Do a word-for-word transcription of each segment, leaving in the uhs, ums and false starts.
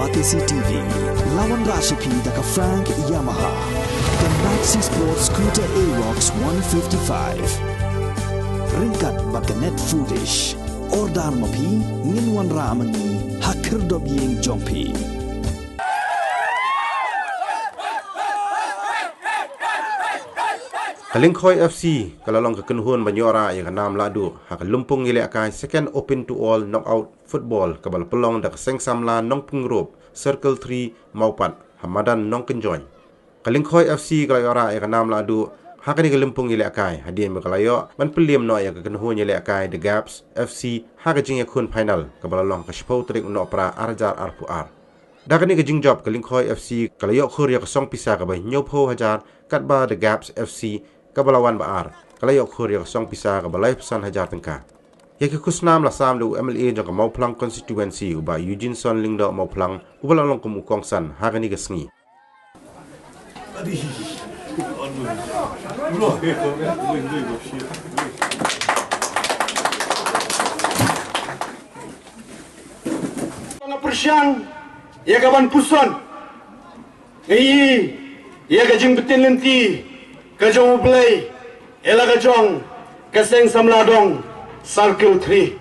Batesi T V, la wanrah sha phi da ka Frank Yamaha, ka Maxi Sport Scooter Aerox one fifty-five. Ryngkat bad ka Net Foodish. Order ma phi, ngin wanrah ma ngi ha khyrdop ïing jong phi. Ka Lyngkhoi F C ka la long ka kynhun ban ïoh rah ïa ka nam lahduh ha ka lympung ïalehkai Second Open to All Knockout Football kaba la pynlong da ka Seng Samla Nongpyngrope, Circle three, Mawpat, ha madan Nongkynjoin. Ka Lyngkhoi F C ka la ïoh rah ïa ka nam lahduh ha kane ka lympung ïalehkai hadien ba ka la ïoh ban pynliem noh ïa ka kynhun ïalehkai The Gaps F C ha ka jingïakhun final kaba la long ka shiphew tarik u Nohprah ar hajar arphew ar. Da kane ka jingjop, ka Lyngkhoi F C ka la ïoh khur ïa ka song pisa kaba hynñiewphew hajar, katba The Gaps F C kaba la wan ba ar ka la ïoh khur ïa ka song pisa kaba laiphew san hajar tyngka. Ïa ki khusnam la sam da u M L A jong ka Mawphlang Constituency, u Bah Eugeneson Lyngdoh Mawphlang, uba la long kum u kongsan ha kane ka sngi. Nga pyrshang ïa ka ban puson, nga ïohi ïa ka jingbtin lynti ka jong U Blei ïa la ka jong ka Seng Samla Dong Circle three.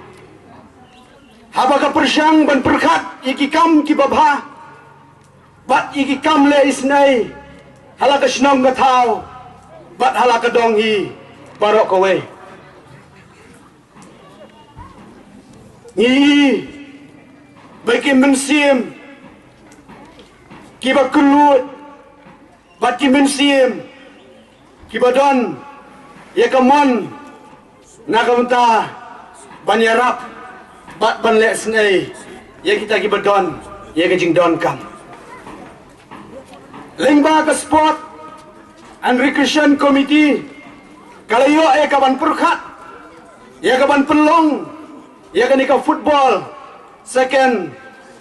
Haba ka pyrshang ban pyrkhat ïa ki kam kiba bha bad ïa ki kam leh isynei ha la ka shnong ka thaw bad ha la ka dong hi baroh kawei. Ngi ba ki mynsiem kiba kylluid bad ki mynsiem kiba don ïa ka mon na ka bynta ban ïarap bad ban leh isynei ïa kita kiba don ïa ka jingdonkam. Lyngba ka Sport and Recreation Committee ka la ïoh ïa ka ban pyrkhat ïa ka ban pynlong ïa kane ka football, Second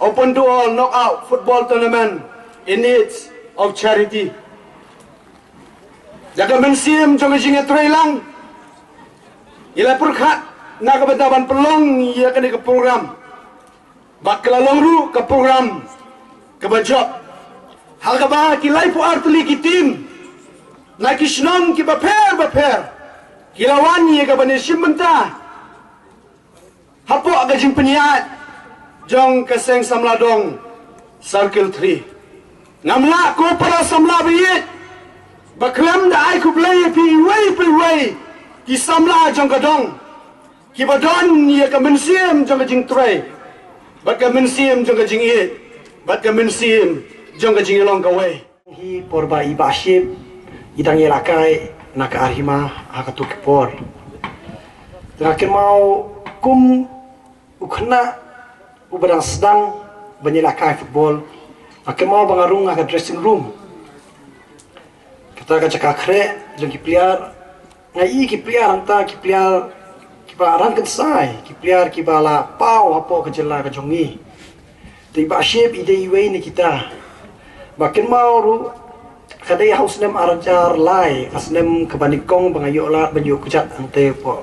Open to All Knockout Football Tournament in aid of charity. Da ka mynsiem jong ka jingïatreilang, ngi la pyrkhat na ka bynta ban pynlong ïa kane ka program. Bad ka la long ruh ka program kaba jop, ha kaba ki laiphew ar tylli ki team na ki shnong kiba pher ba pher ki la wan ïa ka ban ïashim bynta hapoh ka jingpynïaid jong ka Seng Samla Dong Circle three. Ngam lah, ko para samla ba ïeit, ba khlem da ai khublei ïa phi iwei pa iwei ki samla jong ka dong kiba don ïa ka mynsiem jong ka jingtrei bad ka mynsiem jong ka jingïeit bad ka mynsiem jong ka jingïalong kawei. Hi por ba i Bah Ship i dang ïalehkai na ka Arhima ha kato ka por. Te nga kynmaw kum u khynnah uba dang sdang ban ïalehkai football, nga kynmaw ba nga rung ha ka dressing room. Kata ka jaka khreh jong ki player, nga ïohi ki player hangta, ki player kiba rangkynsai, ki player kiba la paw hapoh ka jylla ka jong ngi. Te i Bah Ship i dei iwei na kita. Ba kynmaw ruh ka dei ha u snem ar hajar lai, ka snem kaba nyngkong ba nga ïoh lad ban ïoh kjat hangta hapoh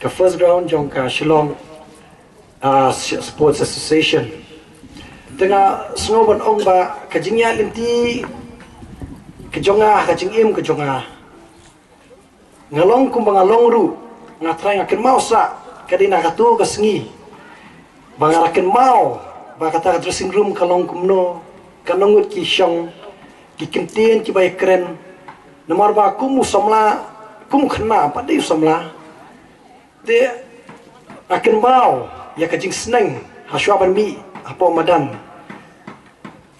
ka first ground jong ka Shillong, ah, Sports Association. Te nga sngew ban ong ba ka jingïaid lynti ka jong nga, ka jingim ka jong nga, nga long kumba nga long ruh, nga trai nga kynmaw sah ka dei na kato ka sngi ba nga la kynmaw ba kata ka dressing room ka long kumno, ka nongut ki shong, ki kyntien kiba ïakren. Namar ba kum u samla, kum u khynnah, pat dei u samla, te nga kynmaw ïa ka jingsneng ha shuwa ban mih hapoh madan.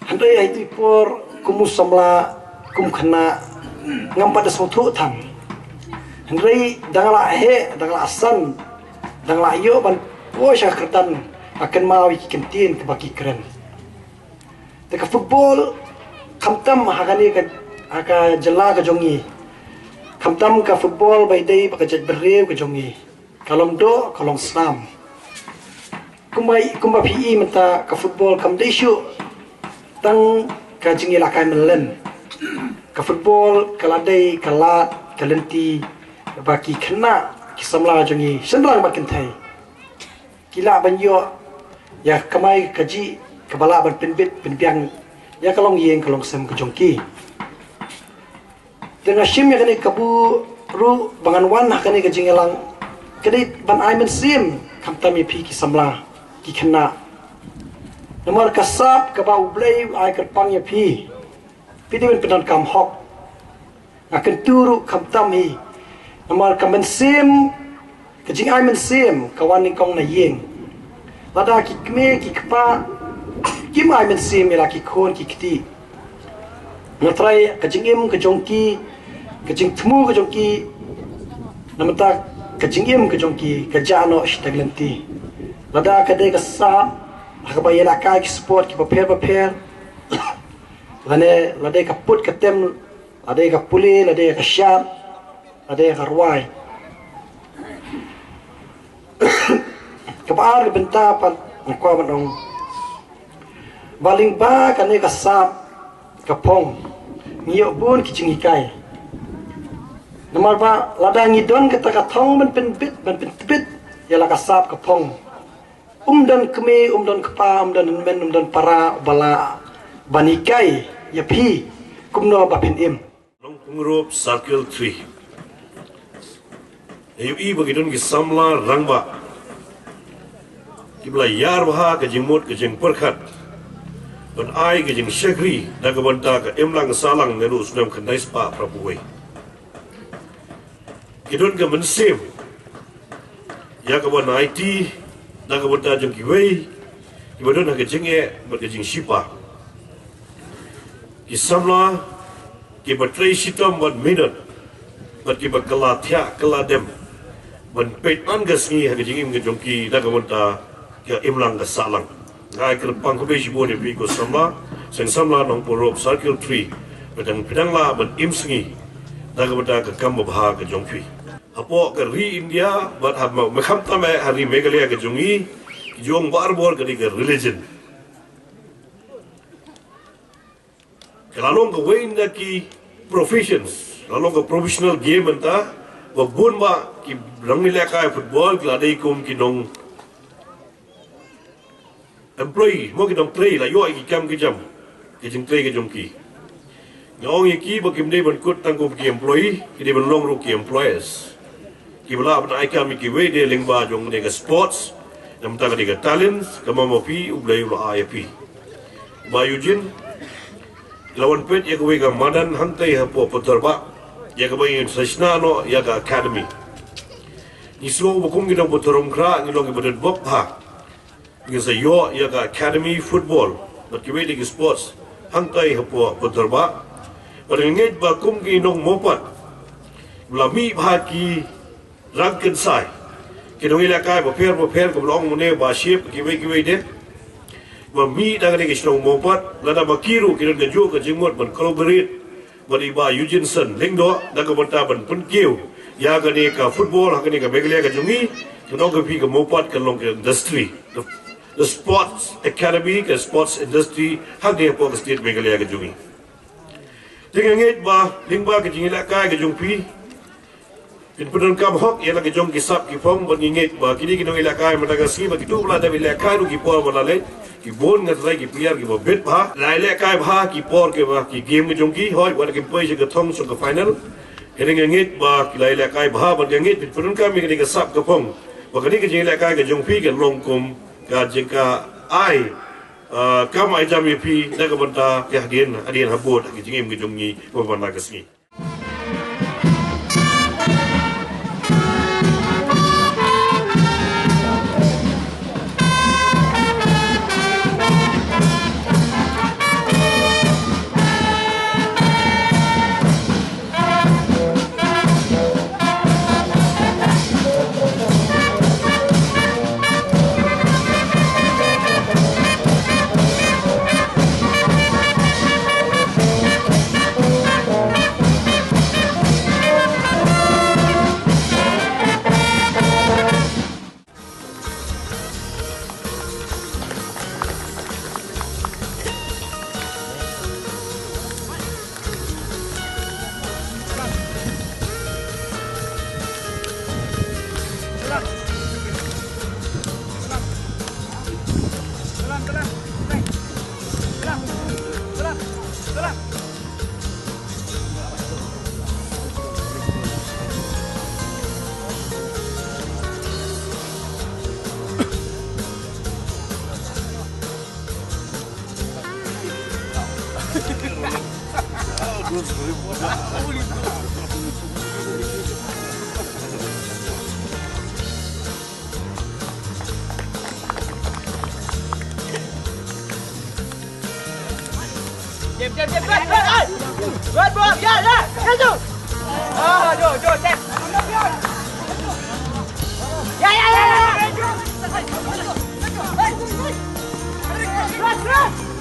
Hynrei ha itu i por kum u samla, kum u khynnah, ngam pat da sngewthuh than. Hynrei da nga la heh, da nga la san, da nga la ïoh ban poi sha ka kyrdan, nga kynmaw ïa ki kyntien kiba ki kren. Te ka football, khamtam ha kane ka, ha ka jylla ka jong ngi, khamtam ka football ba i dei ba ka jaitbynriew ka jong ngi, ka long doh, ka long snam. Kumba, kumba phi i mynta, ka football kam dei shuh tang ka jingïalehkai mynlem. Ka football ka la dei ka lad ka lynti ba ki khynnah ki samla jong ngi shynrang bad kynthei ki lah ban ïoh ïa ka kamai kajih kaba lah ban pynbit pynbiang ïa ka longïing ka longsem ka jong ki. Te nga shim ïa kane kabu ruh ba ngan wan ha kane ka jingïalang ka dei ban ai mynsiem khamtam ïa phi ki samla ki khynnah. Namar ka sap kaba U Blei u ai kyrpang ïa phi, phi dei ban pyndonkam hok. Nga kyntu ruh khamtam hi namar ka mynsiem, ka jingai mynsiem ka wan nyngkong na ïing. Lada ki kmie ki kpa kim ai mynsiem ïa la ki khun ki kti, nga trai ka jingim ka jong ki, ka jingthmu ka jong ki, namar ka jingim ka jong ki ka jah noh shiteng lynti. Lada ka dei ka sap ha kaba ïalehkai ki sport kiba pher ba pher, lane lada ka put ka tem, lada ka pule, lada ka shad, lada ka rwai. Kaba ar ka bynta pat nga kwah ban ong ba lyngba kane ka sap ka phong ngi ïoh bun ki jinghikai. Namar ba lada ngi don kata ka thong ban pynbit ban pyntbit ïa la ka sap ka phong, um don kmie, um don kpa, um don hynmen, um don para ba lah ban hikai ïa phi kumno ba phin im. Nongpynrop Circle three. Ïohi ba ki don ki samla rangbah kiba la ïar bha ka jingmut ka jingpyrkhat ban ai ka jingshakri da ka bynta ka imlang sahlang naduh u snem khyndai spah phra phew wei. Ki don ka mynsiem ïa ka ban aiti da ka bynta jong kiwei kiba don ha ka jingeh bad ka jingshipa. Ki samla kiba trei shitom bad minot bad kiba kylla thiah kylla dem ban peit man ka sngi ha ka jingim ka jong ki da ka bynta ka imlang ka sahlang. Nga ai kyrpang khublei shibun ïa phi ko samla, seng samla Nongpynrop Circle three, ba dang phi dang lah ban im sngi da ka bynta ka kam babha ka jong phi. Hapoh ka ri India bad ha ma, ma khamtam eh ha ri Meghalaya ka jong ngi, ki jong barabor ka dei ka religion. Ka la long kawei na ki professions, la long ka professional game mynta, ba bun ba ki nongïalehkai football ki la dei kum ki nong employee, mo ki nongtrei, la ïoh ïa ki kam ki jam, ki jingtrei ki jong ki. Nga ong ïa ki ba kim dei ban kut tang kum ki employee, ki dei ban long ruh ki employers. Kiba lah ban ai kam ïa kiwei de lyngba jong kane ka sports, namar kata ka dei ka talents kaba ma phi U Blei u la ai ïa phi. Bah Eugene, la wan peit ïa kawei ka madan hangtai hapoh Patharbah, ïa kaba ngin sa shna noh ïa ka academy. Ngi sngew ba kum ki nong Pathar Umkhrah ngi long kiba don bok bha. Ngi sa ïoh ïa ka academy football bad kiwei de ki sports hangtai hapoh Patharbah. Bad nga ngeit ba kum ki nong Mawpat, la mih bha ki rangkynsai, ki nongïalehkai bapher bapher, kaba long mynne Bah Shep, kiwei kiwei de, ba mih da kane ka shnong Mawpat, lada ma ki ruh ki don kajuh ka jingmut ban collaborate bad i Bah Eugene Lyngdoh da ka bynta ban pynkiew ïa kane ka football ha kane ka Meghalaya ka jong ngi. Kan ong ïa phi ka Mawpat kan long ka industry. The, the sports academy, ka sports industry ha kane hapoh ka state Meghalaya ka jong ngi. Te nga ngeit ba lyngba ka jingïalehkai ka jong phi, phin pyndonkam hok ïa la ka jong ki sap ki phong, bad ngi ngeit ba kine ki nongïalehkai mynta ka sngi ba kito ba la dep ïalehkai ruh ki por ba la leit, ki bun nga trai ki player kiba bit bha, la ïalehkai bha ki por kiba ki game ki jong ki, hooid wat la kim poi sha ka thong sha ka final. Hynrei nga ngeit ba ki la ïalehkai bha, bad nga ngeit phin pyndonkam ïa kane ka sap ka phong, ba kane ka jingïalehkai ka jong phi kan long kum ka jingka ai, ah, kam ai jam ïa phi na ka bynta ka hadien hadien habud ha ka jingim ka jong ngi ba mynta ka sngi. Jep, jep, jep, jep, jep, oi. Buat, buat, ya, ya, ya, tu. Ah, jom, jom, jep. Ya, ya, ya, ya. Terus, terus.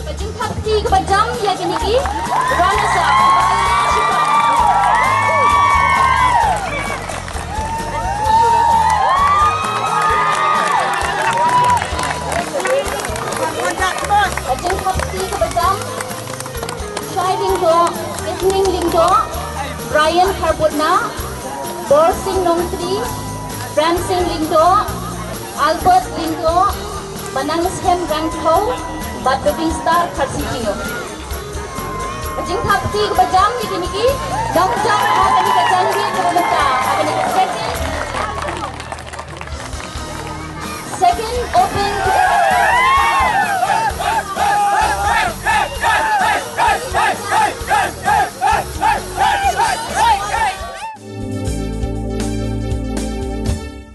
Ka jingthap kti kaba jam ïa kine ki runners up. Ka jingthap kti kaba jam. Shai Lyngdoh, Evening Lyngdoh, Brian Kharbutna, Borsing Nongtri, Premsing Lyngdoh, Albert Lyngdoh, Banang Shem Rangthou, bad Dubing Star Kharsitio. Ka jingthap kti kaba jam ïa kine ki nongjop ha kane ka janmiet kaba mynta, ha kane ka second, second open